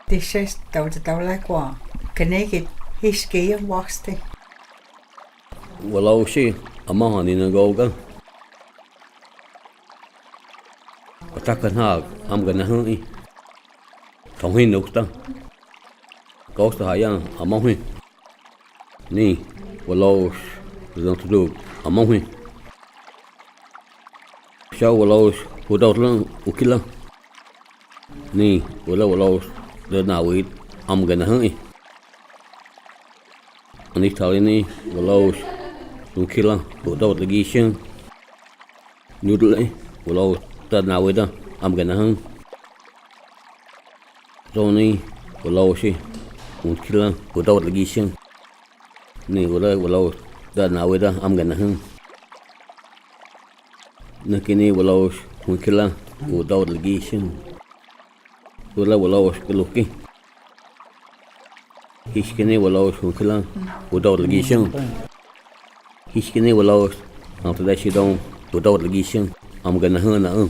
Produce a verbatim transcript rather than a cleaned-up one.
Ti sest tau ta tau lai kua. Kene ki his ki yang waksti. Walauxi amohani na gouga. Pataka nag am gana hung i. Tong hin nukta. Gousta hayan amohi. Ni walaus zan tuduk amohi. Sha walaus hudau tlan ukila. Ni wala walaus da nawit am gana hung i. Ani tali ni walaus hung kila hudau tlagishan. Nudle walaus da nawida am gana hung. Zoni walausi hung kila hudau tlagishan. Ni wala walaus da nawida am gana hung. Nakini walaus hung kila hudau tlagishan. Wala walaus kaluki. Hiskini walaus hung kila hudau tlagishan. Hiskini walaus ang tada sidon hudau tlagishan am gana hung na ang.